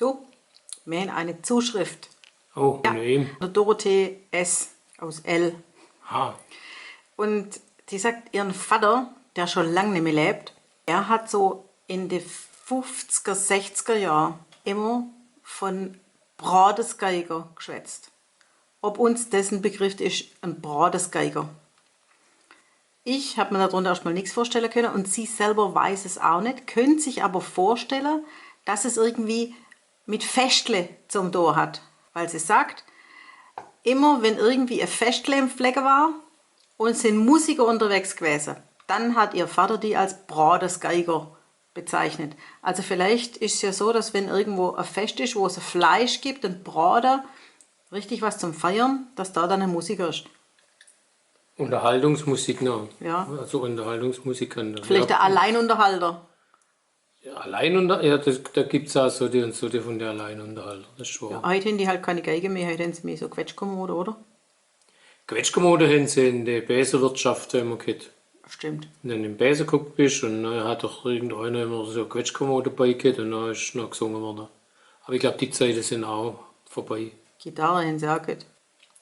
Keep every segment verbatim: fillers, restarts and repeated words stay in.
Du, mir hänn eine Zuschrift. Oh, ja, von wem? Von der Dorothee S. aus L. Ha. Und die sagt, ihren Vater, der schon lang nimmer lebt, der hat so in den fünfziger, sechziger Jahren immer von Brodesgeiger geschwätzt. Ob uns das ein Begriff ist, ein Brodesgeiger. Ich hab mir darunter erstmal nichts vorstellen können und sie selber weiß es auch nicht, könnte sich aber vorstellen, dass es irgendwie mit Feschtle zum Tor hat, weil sie sagt, immer wenn irgendwie ein Feschtle im Flecken war und sind Musiker unterwegs gewesen, dann hat ihr Vater die als Brodesgeiger bezeichnet. Also vielleicht ist es ja so, dass wenn irgendwo ein Fest ist, wo es ein Fleisch gibt, ein Brode, richtig was zum Feiern, dass da dann ein Musiker ist. Unterhaltungsmusik, ne? Ja. Also Unterhaltungsmusikanten. Vielleicht der Alleinunterhalter. Ja, Alleinunter-, ja, das, da gibt's auch so die und so die von der Alleinunterhalter, das ist wahr. Ja, heute haben die halt keine Geige mehr, heute haben sie mehr so Quetschkommode, oder? Quetschkommode haben sie in der Besenwirtschaft immer gehabt. Stimmt. Wenn du in den Besen gekommen bist und dann hat doch irgendeiner immer so Quetschkommode dabei gehabt und dann ist noch gesungen worden. Aber ich glaub, die Zeiten sind auch vorbei. Gitarre haben sie auch gehabt.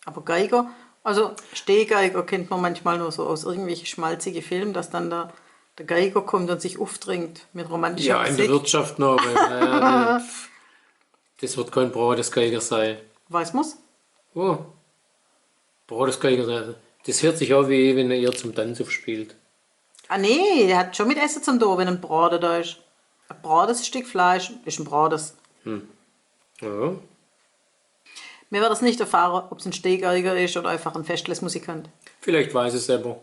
Aber Geiger, also Stehgeiger kennt man manchmal nur so aus irgendwelchen schmalzigen Filmen, dass dann der, der Geiger kommt und sich aufdrängt mit romantischer Musik. Ja, in der Wirtschaft noch, weil, naja, das wird kein Brodesgeiger sein. Weiß man's? Oh. Brodesgeiger sein. Das hört sich an, wie wenn er ihr zum Tanz aufspielt. Ah nee, der hat schon mit Essen zum Tor, wenn ein Brode da ist. Ein Brodes Stück Fleisch ist ein Brodes. Hm. Ja. Wir werden es nicht erfahren, ob es ein Stehgeiger ist oder einfach ein Festlesmusikant. Vielleicht weiß es jemand.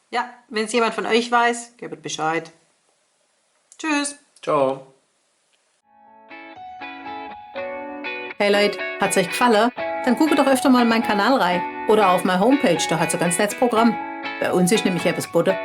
Ja, wenn es jemand von euch weiß, gebt Bescheid. Tschüss. Ciao. Hey Leute, hat's euch gefallen? Dann guckt doch öfter mal in meinen Kanal rein. Oder auf meine Homepage, da hat's ein ganz nettes Programm. Bei uns ist nämlich etwas geboten.